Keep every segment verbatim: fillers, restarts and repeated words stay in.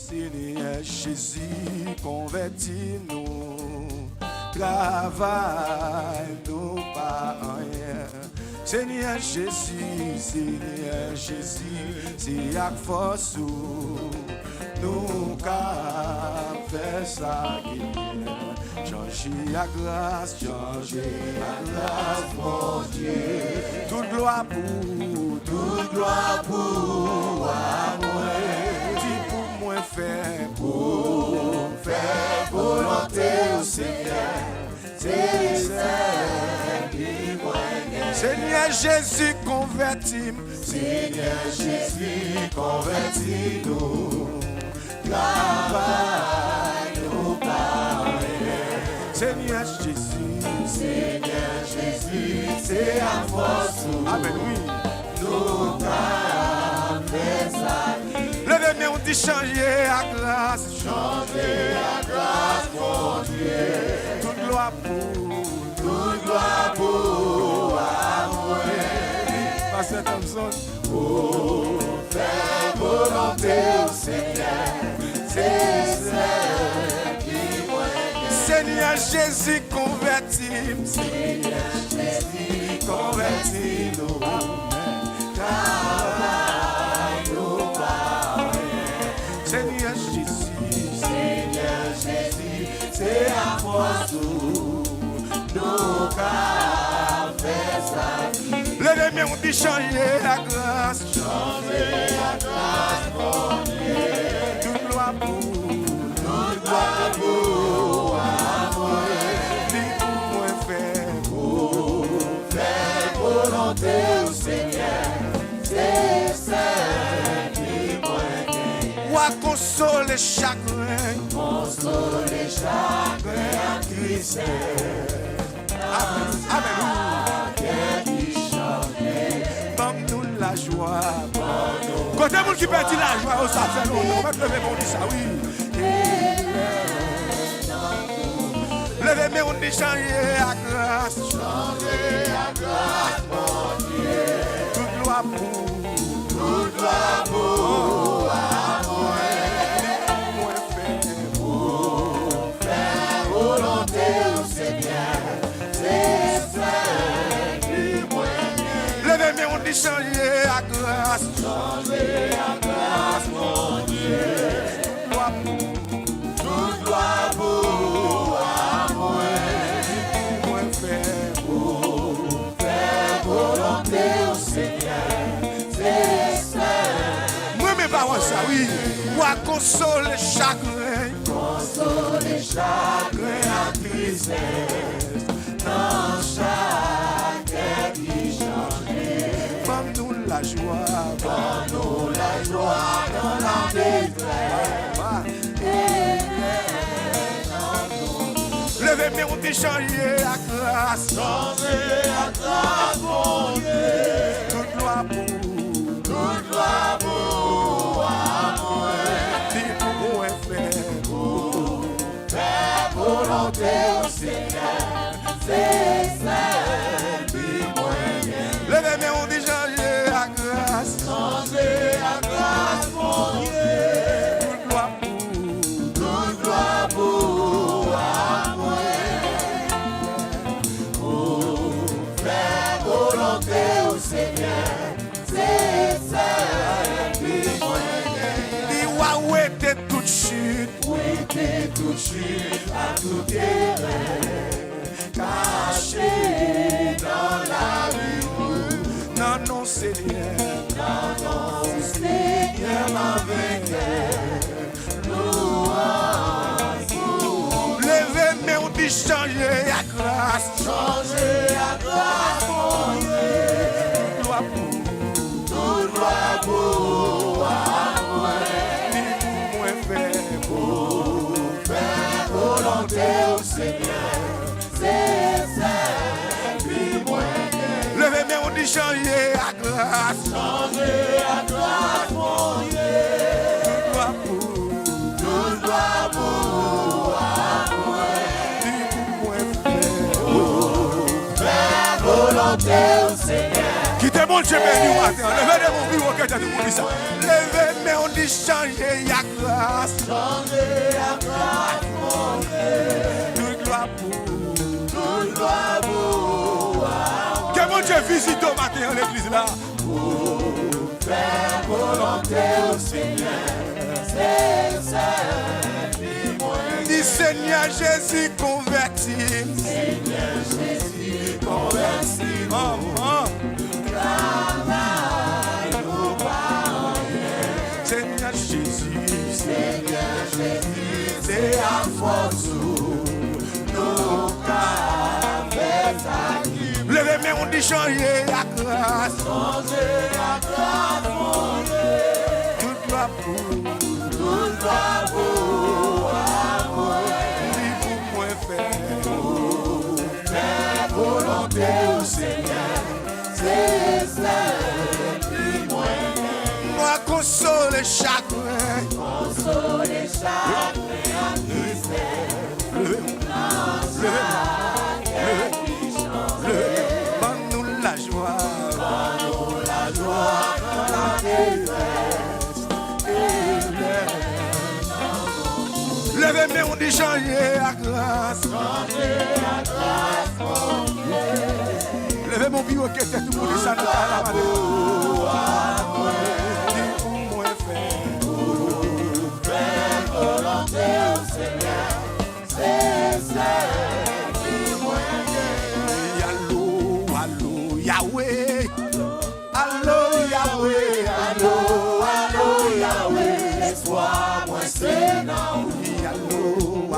Senyè Jezi, konvèti nou. Travay nou pa anyen. Senyè Jezi, Senyè Jezi, se ak fòs ou nou ka fè sa ki byen. Chanje ak gras, chanje ak gras, Bondye. Tout glwa pou ou, tout glwa pou ou, a mwen. Di pou mwen fè, pou fè volonte w, Senyè. Se sèl ki mwen gen. Senyè Jezi, konvèti m. Senyè Jezi, konvèti nou. Travay nou pa anyen. Senyè Jezi. Senyè Jezi, se a fòs ou. Amèn, wi. Nou ka fè sa ki. Leve men w, di chanje ak gras. Chanje ak gras, Bondye. Tout glwa pou ou. Tout glwa pou ou, a mwen. Pastè Thompson. Pou fè volonte w, Senyè, se sèl ki mwen gen. Senyè Jezi, konvèti m. Senyè Jezi, konvèti nou. Travay nou pa anyen. Senyè Jezi. Senyè Jezi, se a fòs ou nou ka fè sa ki. Leve men w, di chanje ak gras. Chanje ak gras, Bondye. Tout glwa pou ou. Tout glwa pou ou, a mwen. Di pou mwen fè. Pou fè volonte w, Senyè. Se sèl ki mwen gen. W a konsole chagren. Konsole chagren ak tristès. Amèn. Amèn. Kè ki chanje. Ban nou lajwa. Kote moun ki pèdi lajwa yo, sa fè lontan. Ou mèt leve men w, di sa, wi. Leve men w, di chanje ak gras. Chanje ak gras, Bondye. Tout glwa pou ou. Tout glwa pou ou, a mwen. Mwen fè. Pou fè volonte w, Senyè. Se sèl ki mwen gen. Leve men w, di chanje ak gras. Chanje ak gras, Bondye. Glwa pou ou. Tout glwa pou ou, a mwen. Mwen fè. Pou fè volonte w, Senyè. Se sèl. Mwen renmen pawòl sa, wi. W a konsole chagren. Konsole chagren ak tristès. Nan chak kè ki chanje. Ban nou lajwa. Ban nou lajwa nan ladezè. Leve men w, di chanje ak gras. Chanje ak gras, Bondye. Tout glwa pou ou. Tout glwa pou ou, a mwen. Di pou mwen fè. Pou fè volonte w, Senyè. Se sèl bi mwen gen. Leve men w, di chanje ak gras. Chanje ak gras, Bondye. Tout glwa pou ou. Tout glwa pou ou, a mwen. Pou fè volonte w, Senyè. Se sèl bi mwen gen. Li w a wete tout chit. Wete tout chit ak tout erè. Kache nan lavi ou. Nan non Senyè. Nan non Senyè m an venkè. Louanj pou ou. Leve men w, di chanje ak gras. Chanje ak gras, Bondye. Glwa pou ou. Tout glwa pou ou, a mwen. Di pou mwen fè. Pou fè volonte w, Senyè. Se sèl bi mwen gen. Leve men w, di chanje ak gras. Chanje ak gras, Bondye. Tout glwa pou ou. Tout glwa pou ou, a mwen. Di pou mwen fè. Pou fè volonte w, Senyè. Kite Bondye beni w maten an. Leve de men w pi wo ke tèt ou pou di sa. Leve men w, di chanje ak gras. Chanje ak gras Bondye. Tout glwa pou ou. Tout glwa pou ou. Ke Bondye vizite w maten an legliz la. Pou fè volonte w, Senyè. Se sèvi mwen. Di, Senyè Jezi, konvèti m. Senyè Jezi, konvèti m. Travay nou pa anyen. Senyè Jezi. Senyè Jezi, se ak fòs ou nou ka fè sa ki. Leve men w, di, chanje ak gras. Chanje ak gras, Bondye. Tout glwa pou ou. Tout glwa pou ou, a mwen. Li pou mwen fè. Fè volonte w, Senyè. Se sèl ki mwen gen. Mwen konsole chagren. Konsole chagren ak tristès. Leve, leve, leve, leve. Ban nou lajwa. Ban nou lajwa nan latristès. Leve men w, di, chanje ak gras. Leve men w pi wo ke tèt ou pou di sa nou ta la maten. Di pou mwen fè. Fè volonte w, Senyè. Se sèl ki mwen gen. Alo, alo, Yahweh. Alo, Yahweh, alo, alo, Yahweh, espwa mwen se nan ou. Wi, alo,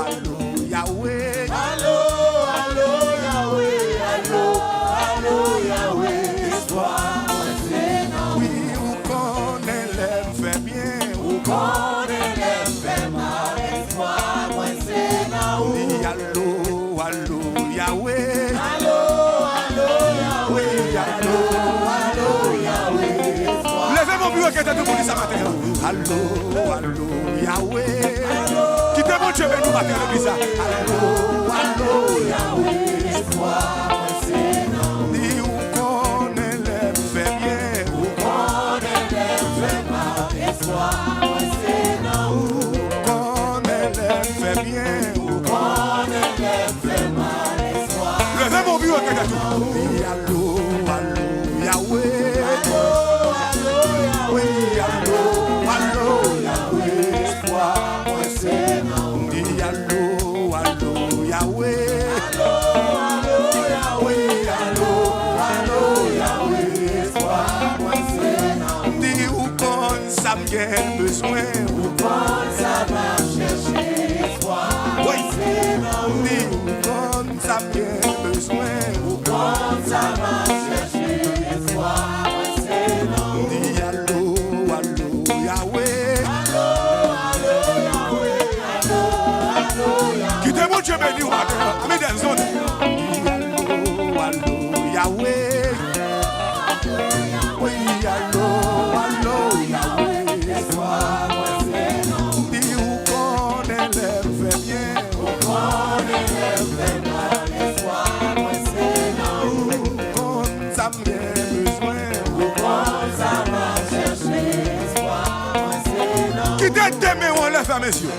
alo, Yahweh. Alo, alo, Yahweh, alo, alo, Yahweh, espwa mwen se nan ou. Wi, ou konnen lè m fè byen, ou konnen lè m fè mal, espwa mwen se nan ou. Wi, alo, alo, Yahweh. Alo, alo, Yahweh, alo, alo, Yahweh, espwa. Leve men w pi wo ke tèt ou pou di sa maten an. Alo, alo, Yahweh. Kite Bondye beni w maten an, legliz la. Alo, alo, Yahweh, espwa mwen se nan ou. Di ou konnen lè m fè byen. Ou konnen lè m fè mal, espwa mwen se nan ou. Ou konnen lè m fè byen. Ou konnen lè m fè mal, espwa. Leve men w pi wo ke tèt ou. Wi, alo, alo, Yahweh. Alo, alo, Yahweh. Wi, alo, alo, Yahweh, espwa mwen se nan ou. Di alo, alo, Yahweh. Alo, alo, Yahweh. Wi, alo, alo, Yahweh, espwa mwen se nan ou. Di ou konn sa m gen bezwen. Ou konn sa m ap chèche, espwa mwen se nan ou. Di ou konn sa m gen bezwen. Ou konn sa m ap chèche, espwa mwen se nan ou. Di alo, alo, Yahweh. Alo, alo, Yahweh, alo, alo, Yahweh. Kite Bondye beni w maten an. Ami Delzonn. Di alo, alo, Yahweh. Wi, alo, alo, Yahweh. Espwa mwen se nan ou. Di ou konnen lè m fè byen. Ou konnen lè m fè mal, espwa mwen se nan ou. Ou konn sa m gen bezwen. Ou konn sa m ap chèche, espwa mwen se nan ou. Kite de men w anlè, fè mesye.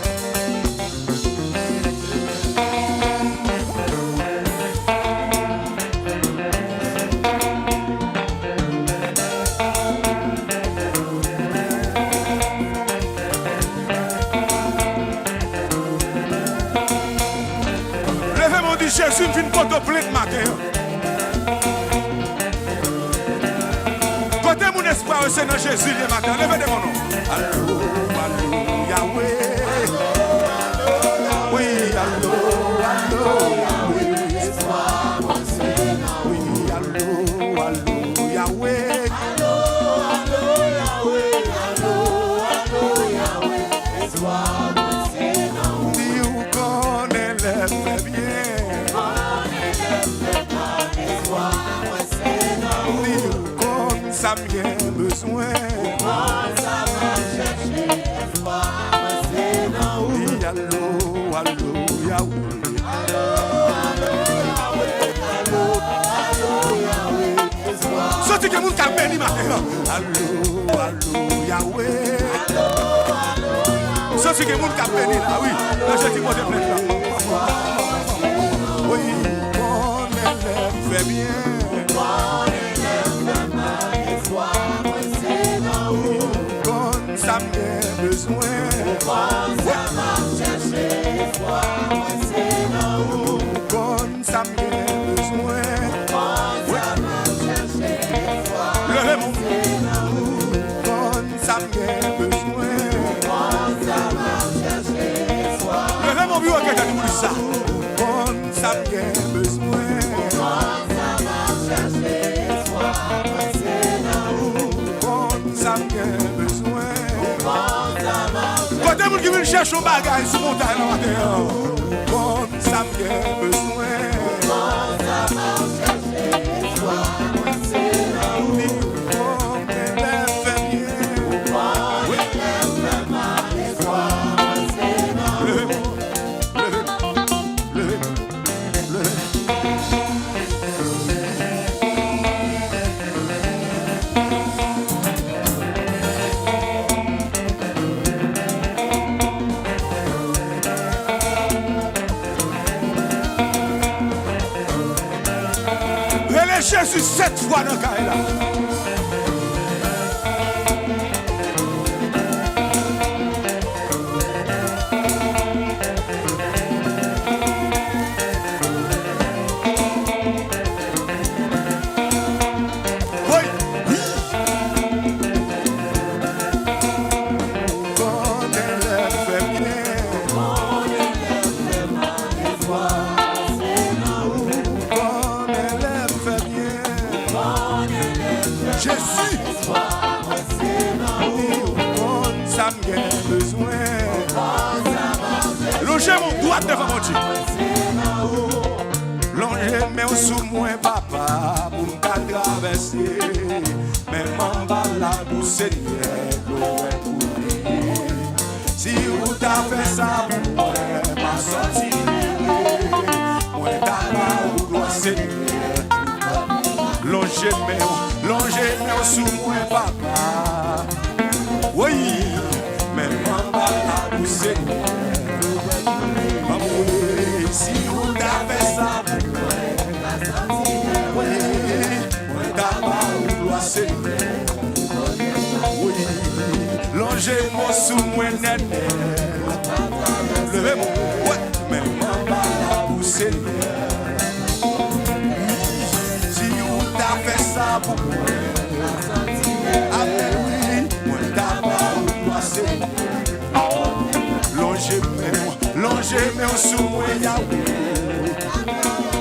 Leve men w, di, Jezi, m vin pote w plent maten an. Kote moun espwa yo, se nan Jezi l ye maten an. Leve de men w non. Alo, alo, Yahweh. Wi, alo, alo, Yahweh. Wi, alo, alo, Yahweh. Alo, alo, Yahweh, alo, alo, Yahweh, espwa mwen se nan ou. Di ou konnen lè m fè byen. Ou konnen lè m fè mal, espwa mwen se nan ou. Di ou konn sa m gen bezwen. Ou konn sa m ap chèche, espwa mwen se nan ou. Di alo, alo, Yahweh. Alo, alo, Yahweh, alo, alo, Yahweh. Santi gen moun k ap beni maten an. Alo, alo, Yahweh. Alo, alo, Yahweh. Gen moun k ap beni la, wi. Nan Jezi pote plent la. Wi, konnen lè m fè byen. Konn sa m gen bezwen. Konn sa m gen bezwen. Leve men w. Konn sa m gen bezwen. Leve men w pi wo ke tèt ou sa. Konn sa m gen bezwen. Konn sa m gen bezwen. Kote moun ki vin chèche yon bagay sou montay nan maten an? Konn sa m gen bezwen. Konn lè fè byen. Wi. Leve men w. Leve men w. Leve men w. Leve men w. Rele Jezi sèt fwa nan kay la. Woy! Wi! Konnen lè fè byen. Konnen lè fè byen. Jezi! Konn sa m gen bezwen. Lonje men w dwat devan Bondye. Lonje men w sou mwen, papa, pou m ka travèse. Men m anba labou, Senyè, dlo wè koule. Si ou ta fè sa pou mwen, pa sòti rele. Mwen ta ba ou glwa, Senyè. Lonje men w, lonje men w sou mwen, papa. Woy, men m anba labou, Senyè. Anmwey, si ou ta fè sa pou mwen. Woy, mwen ta ba ou glwa, Senyè. Woy, lonje men w sou mwen, nènè. Leve men w, woy, men m anba labou, Senyè. Si ou ta fè sa pou mwen. Amèn, wi, mwen ta ba ou glwa, Senyè. Lonje men w, lonje men w sou mwen, Yawe.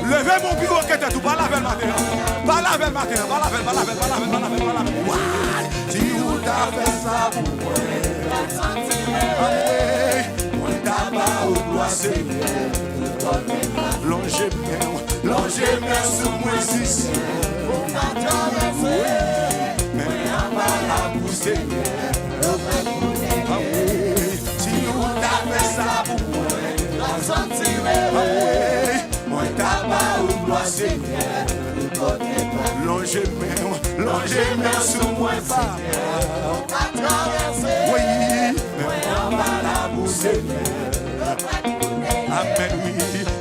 Leve men w pi wo ke tèt ou, pale avè l maten an. Pale avè l maten an, pale avè l, pale avè l, pale avè l, pale avè l, pale avè l. Wa! Si ou ta fè sa pou mwen. Amwey, mwen ta ba ou glwa, Senyè. Lonje men w, lonje men w sou mwen, Senyè. Wi, men anba labou, Senyè. Amwey, si ou ta fè sa pou mwen. Amwey, mwen ta ba ou glwa, Senyè. Lonje men w, lonje men w sou mwen, papa. Wi, men anba labou, Senyè. Amèn, wi.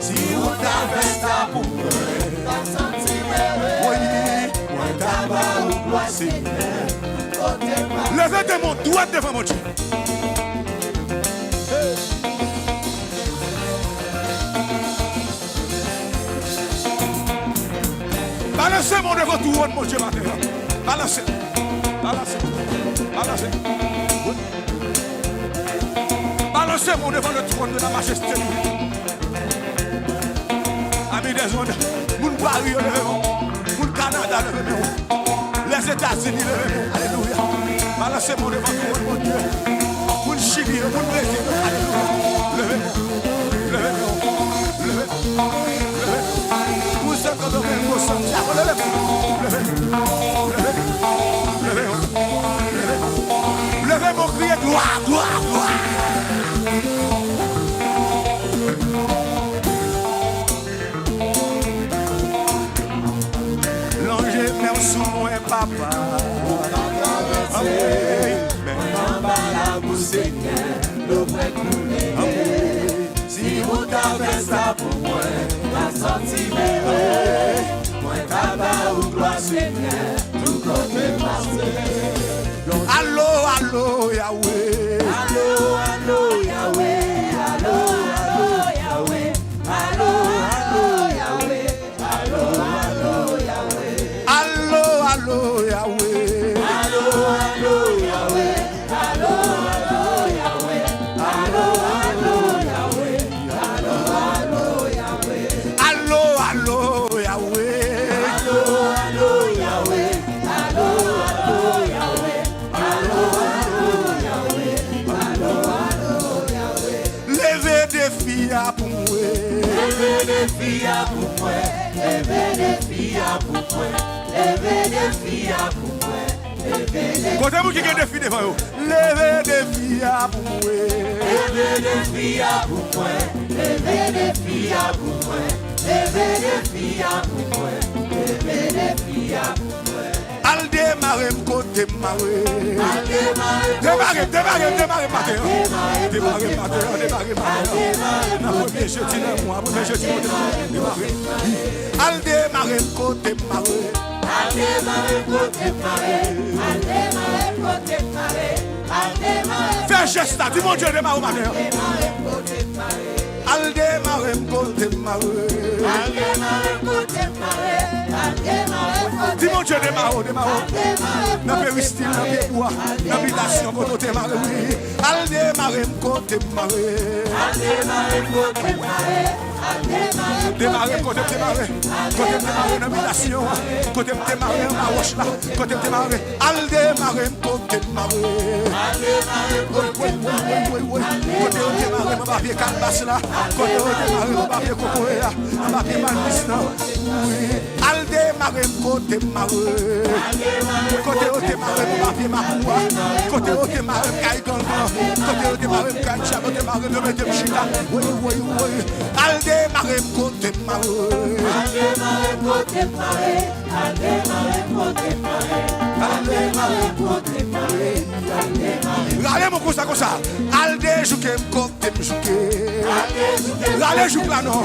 Si ou ta fè sa pou mwen. Wi, mwen ta ba ou glwa, Senyè. Leve de men w dwat devan Bondye. Balanse men w devan twòn Bondye maten an. Balanse. Balanse. Balanse. Wi. Balanse men w devan le trône de la majesté. Ami des ondes, moun Pari yo, leve men w. Moun Kanada, leve men w. Lèzetazini, leve men w. Alelouya. Balanse men w devan twòn Bondye. Moun Chili yo, moun Brezil yo, alelouya. Leve men w. Leve men w. Leve men w. Leve men w. Moun Santo Domingo, Santiago, leve men w. Leve men w. Leve men w. Leve men w. Leve men w. Leve men w, kriye glwa, glwa, glwa. Lonje men w sou mwen, papa. Amwey, men anba labou, Senyè. Dlo prèt koule. Si ou ta fè sa pou mwen, m ta sòti beni. Mwen ta ba ou glwa, Senyè, tout kote m pase. Alo, alo, Yahweh. Alo, alo, Yahweh. Alo, alo, Yahweh. Alo, alo, Yahweh. Alo, alo, Yahweh. Alo, alo, Yahweh. Alo, alo, Yahweh. Alo, alo, Yahweh. Alo, alo, Yahweh. Alo, alo, Yahweh. Alo, alo, Yahweh. Alo, alo, Yahweh. Alo, alo, Yahweh. Alo, alo, Yahweh. Leve defi a pou mwen. Leve defi a pou mwen. Leve defi a pou mwen. Leve defi a pou mwen. Leve defi. Kote moun ki gen defi devan yo? Leve defi a pou mwen. Leve defi a pou mwen. Leve defi a pou mwen. Leve defi a pou mwen. Leve defi a pou mwen. Al demare m kote m mare. Al demare m, demare m, demare m maten an. Demare m maten an, demare m maten an. Nan premye jedi nan mwa, premye jedi mwa, demare. Al demare m kote m mare. Al demare m kote m mare. Al demare m kote m mare. Al demare m. Fè jès la, di Bondye demare w maten an. Al demare m kote m mare. Al demare m kote m mare. Al demare m kote m mare. Al demare m kote m mare. Di Bondye demare w, demare w. Al demare m kote m mare. Nan peristil, nan pyebwa, nan bitasyon kote w te mare, wi. Al demare m kote m mare. Al demare m kote m mare. Al demare m kote m mare. Demare m kote m te mare. Kote m te mare nan bitasyon an. Kote m te mare anba wòch la. Kote m te mare. Al demare m kote m mare. Al demare m kote m mare. Woy, woy, woy, woy, woy. Kote yo te mare m anba pye kalbas la. Kote yo te mare m anba pye kokoye a. Anba pye palmis lan. Wi. Al demare m kote m mare. Kote yo te mare m anba pye makou a. Kote yo te mare m kay gangan. Kote yo te mare m kay dyab, yo te mare m, yo mete m chita. Woy, woy, woy. Al demare m kote m mare. Al demare m kote m mare. Al demare m kote m mare. Al demare m kote m mare. Al demare. Rale men w konsa, konsa. Al dejouke m kote m jouke. Al dejouke m kote m jouke. Rale jouk la non.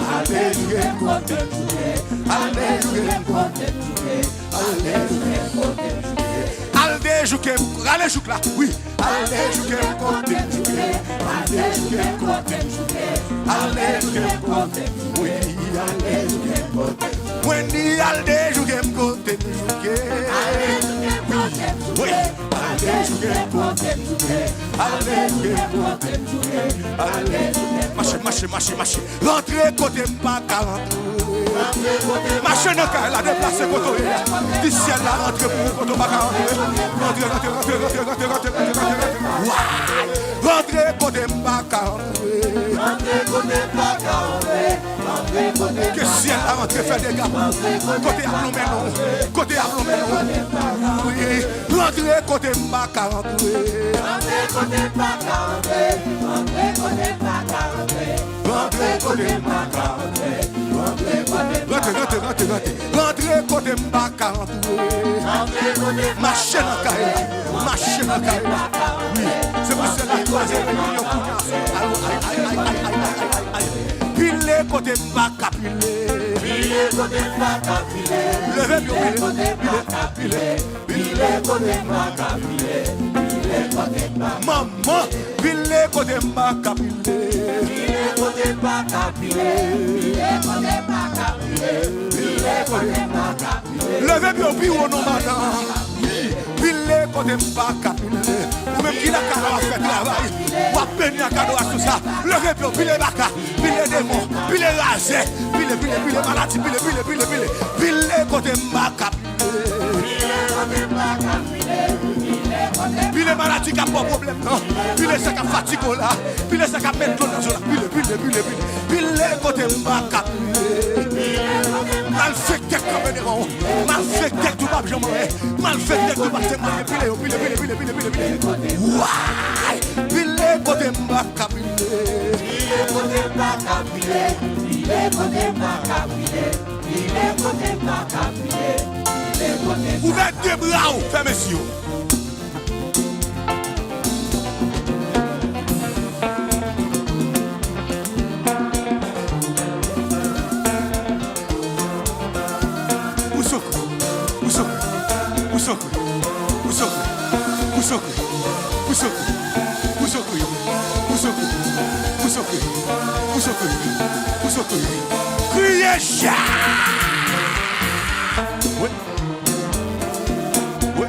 Al dejouke m kote m jouke. Al dejouke m kote m jouke. Al dejouke m kote m jouke. Al dejouke m, rale jouk la. Wi. Al dejouke m kote m jouke. Al dejouke m kote m jouke. Al dejouke m kote m jouke. Wi, al dejouke m kote m jouke. Mwen di al dejouke m kote m jouke. Al dejouke m kote m jouke. Wi. Al dejouke m kote m jouke. Al dejouke m kote m jouke. Al dejouke m. Mache, mache, mache, mache. Rantre kote m pa ka rantre. Mache nan kay la, deplase kote w ye a. Di syèl la rantre pou ou kote w pa ka rantre. Rantre, rantre, rantre. Wa! Rantre kote m pa ka rantre. Rantre kote m pa ka rantre. Ke syèl la rantre fè dega pou ou. Kote y ap lonmen non. Kote y ap lonmen non. Wi. Rantre kote m pa ka rantre. Rantre kote m pa ka rantre. Rantre kote m pa ka rantre. Rantre kote m pa ka rantre. Rantre kote m pa ka rantre. Rantre, rantre, rantre, rantre. Rantre kote m pa ka rantre. Rantre kote m pa ka rantre. Mache nan kay la. Mache nan kay la. Wi. Se pou sèl la kwaze reyinyon kounye a. Ay, ay, ay. Pile kote m pa ka pile. Pile kote m pa ka pile. Leve pye w pile. Pile kote m pa ka pile. Pile kote m pa ka pile. Pile kote m pa ka pile. Manman, pile kote m pa ka pile. Pile kote m pa ka pile. Pile kote m pa ka pile. Pile kote m pa ka pile. Leve pye w pi wo non madan. Pile kote m pa ka pile. Ou menm ki nan kay la w ap fè travay, w ap beni ak adorasyon sa. Leve pye w, pile baka, pile demon, pile razè. Pile, pile, pile maladi, pile, pile, pile, pile. Pile kote m pa ka pile. Pile maladi k ap ba w pwoblèm nan. Pile sa k ap fatige w la. Pile sa k ap met dlo nan je w la. Pile, pile, pile, pile. Pile kote m pa ka pile. Malfektè k kanpe devan w. Malfektè k di w p ap janm anyen. Malfektè k di w p ap janm anyen. Pile yo, pile, pile, pile, pile, pile, pile. Way! Pile kote m pa ka pile. Pile kote m pa ka pile. Pile kote m pa ka pile. Pile kote m pa ka pile. Pile kote m pa ka pile. Ouvè de bra w, fèmen zye w. Pouse yon kri. Pouse yon kri. Pouse yon kri. Pouse yon kri. Kriye ja! Wi. Wi.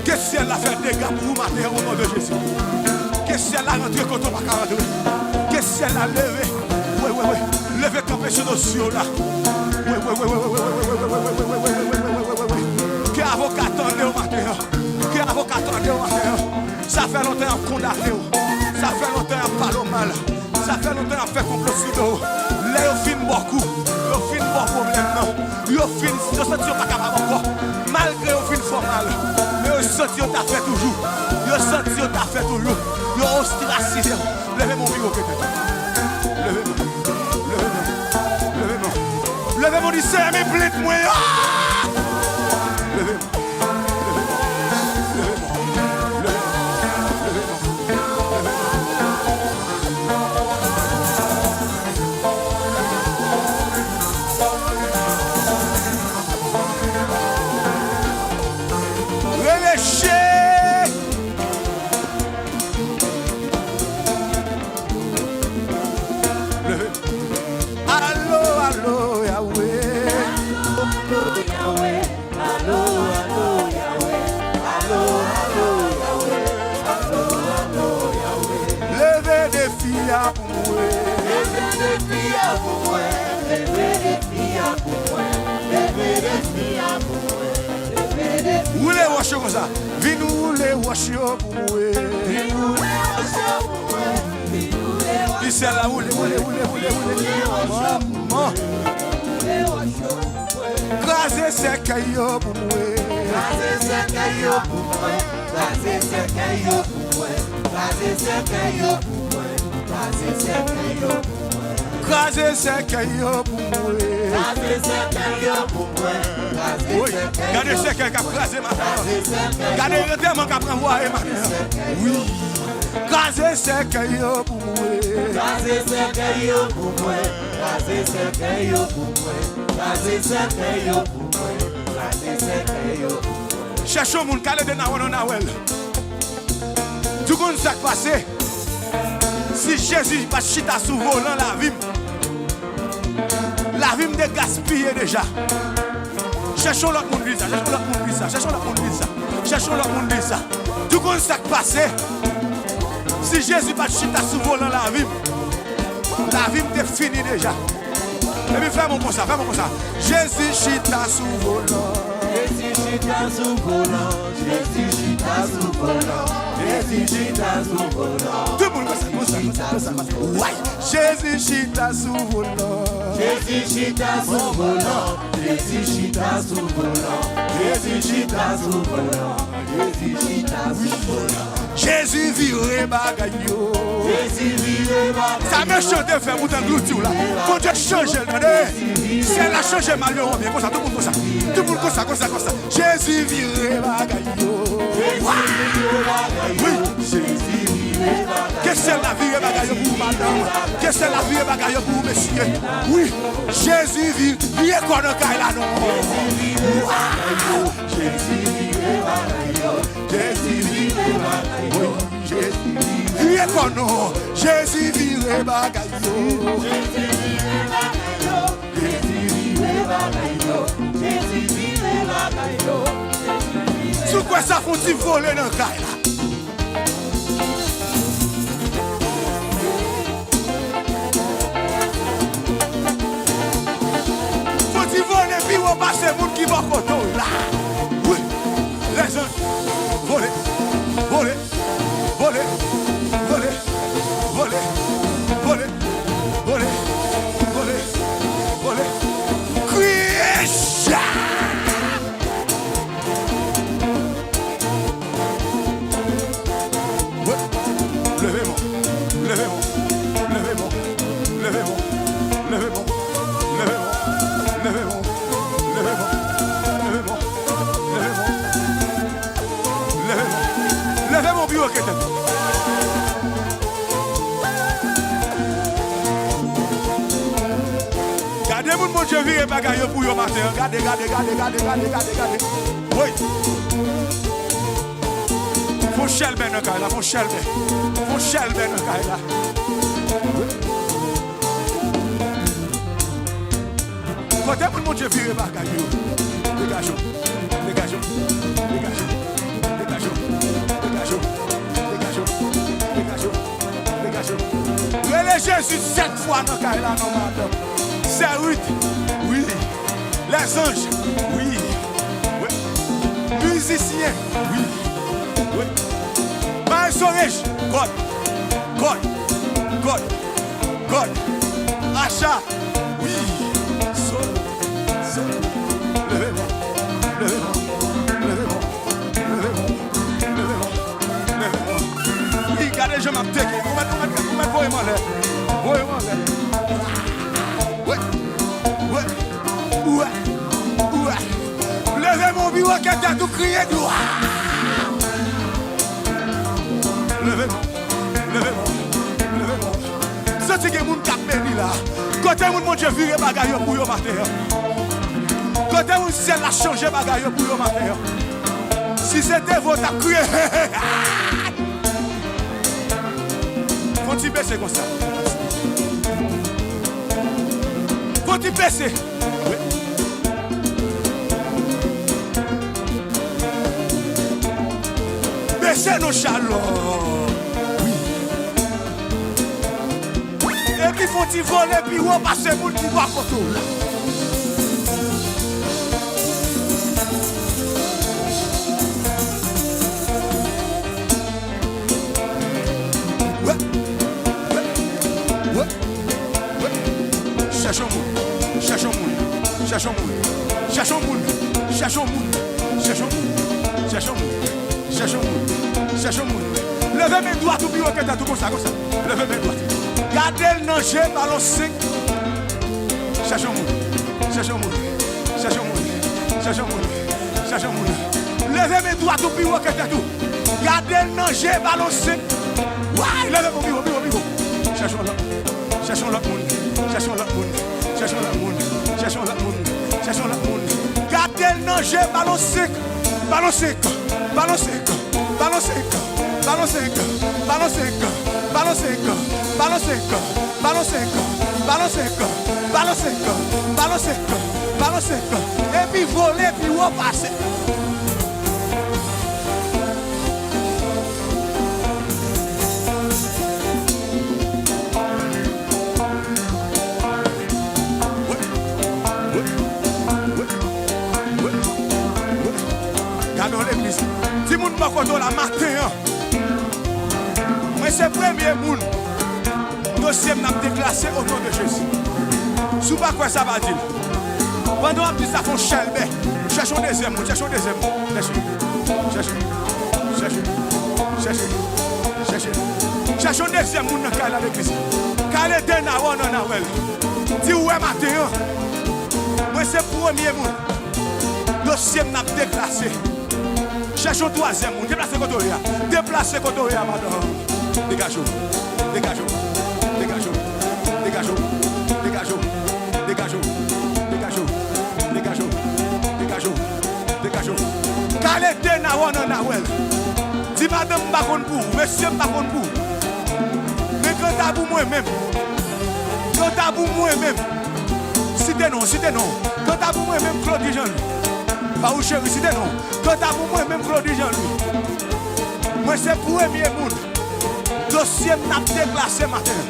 Ke syèl la fè dega pou ou maten an, o non de Jezi. Ke syèl la rantre kote w pa ka rantre. Ke syèl la leve. Wi, wi, wi. Leve kanpe sou dosye w la. Wi, wi, wi. Ke avoka tande w maten an. Ke avoka tande w maten an. Sa fè lontan y ap kondane w. Sa fè lontan y ap pale w mal. Sa fè lontan y ap fè konplo sou do w. Lè yo fin ba w kou, yo fin ba w pwoblèm nan, yo fin, yo santi yo pa kapab ankò. Malgre yo fin fè w mal, men yo santi yo ta fè toujou. Yo santi yo ta fè toujou. Yo ostrasize w. Leve men w pi wo ke tèt ou. Leve men w. Leve men w. Leve men w. Leve men w, di, Senyè, men plent mwen an! Leve men w. Rele Che! Leve. Alo, alo, Yahweh. Alo, alo, Yahweh. Alo, alo, Yahweh. Alo, alo, Yahweh. Alo, alo, Yahweh. Leve defi a pou mwen. Leve defi a pou mwen. Leve defi a pou mwen. Leve defi a pou mwen. Leve defi a pou mwen. Woule wòch yo konsa. Vin woule wòch yo pou mwen. Vin woule wòch yo pou mwen. Vin woule wòch yo pou mwen. Di syèl la woule, woule, woule, woule, woule. Vin woule wòch yo pou mwen. Manman. Vin woule wòch yo pou mwen. Kraze sèkèy yo pou mwen. Kraze sèkèy yo pou mwen. Kraze sèkèy yo pou mwen. Kraze sèkèy yo pou mwen. Kraze sèkèy yo pou mwen. Kraze sèkèy yo pou mwen. Kraze sèkèy yo pou mwen. Kraze sèkèy yo pou mwen. Wi. Gade sèkèy k ap kraze maten an. Kraze sèkèy yo pou mwen. Gade antèman k ap ranvwaye maten an. Wi. Kraze sèkèy yo pou mwen. Kraze sèkèy yo pou mwen. Kraze sèkèy yo pou mwen. Kraze sèkèy yo pou mwen. Kraze sèkèy yo pou mwen. Chèche yon moun, kale de Nawèl an Nawèl. Di w konn sa k pase? Si Jezi pa t chita sou volan lavi m, lavi m te gaspiye deja. Chèche yon lòt moun di sa, chèche yon lòt moun di sa, chèche yon lòt moun di sa, chèche yon lòt moun di sa. Di w konn sa k pase? Si Jezi pa t chita sou volan lavi m, lavi m te fini deja. Epi fè m konsa, fè m konsa. Jezi chita sou volan. Jezi chita sou volan. Jezi chita sou volan. Jezi chita sou volan. Tout moun konsa, konsa, konsa, konsa, konsa. Way! Jezi chita sou volan. Jezi chita sou volan. Jezi chita sou volan. Jezi chita sou volan. Jezi chita sou volan. Jezi vire bagay yo. Jezi vire bagay yo. Sa mechan te fè pou t anglouti w la, Bondye chanje l, tande. Syèl la chanje mal yo an byen, konsa, tout moun konsa. Tout moun konsa, konsa, konsa. Jezi vire bagay yo. Jezi vire bagay yo. Wi. Jezi vire bagay yo. Ke syèl la vire bagay yo pou ou, madanm. Ke syèl la vire bagay yo pou ou, mesye. Wi. Jezi vire, vire kò nan kay la, non. Jezi vire bagay yo. Jezi vire bagay yo. Jezi vire bagay yo. Wi, Jezi vire kò nou. Jezi vire bagay yo. Jezi vire bagay yo. Jezi vire bagay yo. Jezi vire bagay yo. Si w kwè sa, fè yon ti vole nan kay la. Fò ti vole pi wo pase moun ki bò kote w la. Wi, lèzanj, vole, vole, vole, vole, vole, vole, vole, vole, vole, kriye ja! Leve men w. Leve men w. Leve men w. Leve men w pi wo ke tèt ou. Gade moun Bondye vire bagay yo pou yo maten an. Gade, gade, gade. Woy. Fò Fon chèlbè nan kay la, fon chèlbè. Fon chèlbè nan kay la. Kote moun Bondye vire bagay yo. Degaje w. Degaje w. Degaje w. Degaje w. Degaje w. Degaje w. Degaje w. Rele Jezi sèt fwa nan kay la, non, madanm. Sè Ruth, wi. Lèzanj, wi. Wi. Mizisyen, wi. Wi. Maestro Reg, God. God. God. God. Acha, wi. Sol. Sol. Leve men. Leve men. Leve men. Leve men. Leve men. Leve men. Wi, gade jan m ap teke. Ou mèt, ou mèt, ou mèt voye m anlè. Voye m anlè. Wi. Wi. Wi. Wi. Leve men, pi wo ke tèt ou, kriye glwa. Leve men. Leve men. Leve men. M santi gen moun k ap beni la. Kote moun Bondye vire bagay yo pou yo maten an? Kote moun syèl la chanje bagay yo pou yo maten an? Si se te vre, w t ap kriye. Fon ti bese konsa. Fon ti bese. Wi. Bese non, Chalò. Wi. Epi fon ti vole pi wo pase moun ki bò kote w la. Wè, wè, wè, wè. Chèche yon moun, chèche yon moun, chèche yon moun, chèche yon moun, chèche yon moun, chèche yon moun, chèche yon moun, chèche yon moun, chèche yon moun. Leve men dwat ou pi wo ke tèt ou konsa, konsa. Leve men dwat. Gade l nan je, balon senk. Chèche yon moun, chèche yon moun, chèche yon moun, chèche yon moun, chèche yon moun. Leve men dwat ou pi wo ke tèt ou. Gade l nan je, balon senk. Way, leve men pi wo, pi wo, pi wo. Chèche yon lòt, chèche yon lòt moun, chèche yon lòt moun, chèche yon lòt moun, chèche yon lòt moun, chèche yon lòt moun. Gade l nan je, balon senk, balon senk, balon senk, balon senk, balon senk, balon senk, balon senk, balon senk, balon senk, balon senk, balon senk, balon senk, balon senk, epi vole pi wo pase. Gade yon legliz. Timoun bò kote w la maten an. Mwen se premye moun. Dosye m n ap deklase o non de Jezi. Si w pa kwè sa, pa di l. Pandan w ap di sa, fon chèlbè. Chèche yon dezyèm moun, chèche yon dezyèm moun. Chèche, chèche, chèche, chèche, chèche, chèche. Chèche yon dezyèm moun nan kay la, legliz. Kale de nawò nan nawèl. Di w wè maten an. Mwen se premye moun. Dosye m n ap deklase. Chèche yon twazyèm moun. Deplase kote w ye a. Deplase kote w ye a, madanm. Degaje w. Degaje w. Degaje w. Kale de nawò nan nawèl. Di madanm m pa konn pou ou. Mesye m pa konn pou ou. Men kanta pou mwen menm. Kanta pou mwen menm. Site non, site non. Kanta pou mwen menm, Claudy Jean Louis. Pa ou cheri, site non. Kanta pou mwen menm, Claudy Jean Louis. Mwen se premye moun. Dosye m n ap deklase maten.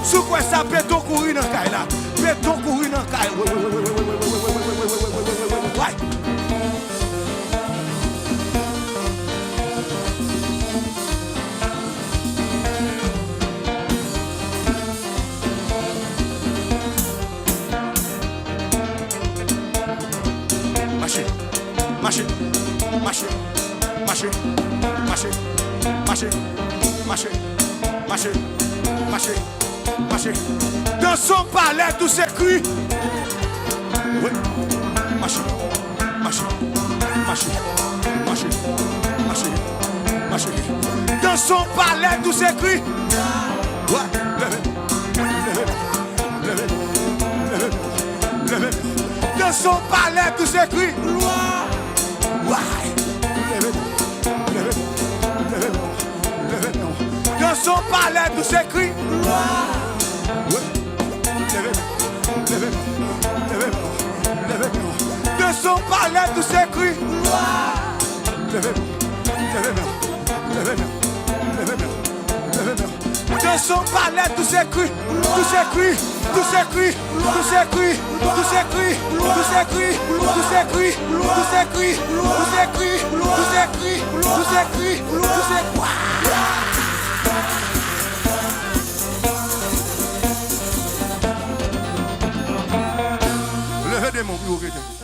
Si w kwè sa, beton kouri nan kay la. Beton kouri nan kay. Way. Mache, mache, mache, mache, mache, mache, mache, mache, mache, mache. Dans son palais, tout s'écrit. Wi. Mache, mache, mache, mache, mache, mache. Dans son palais, tout s'écrit. Wè, leve, leve, leve, leve, leve. Dans son palais, tout s'écrit. Gloire. Wè, leve, leve, leve. Son palè tous écrits. Leve men, leve men, leve men, leve men. De son palè tous écrits. Leve men, leve men, leve men, leve men, leve men. De son palè tous écrits, tous écrits, tous écrits, tous écrits, tous écrits, tous écrits, tous écrits, tous écrits, tous écrits, tous écrits, tous écrits, tous écrits, tous écrits, tous écrits. Leve de men w pi wo ke tèt ou.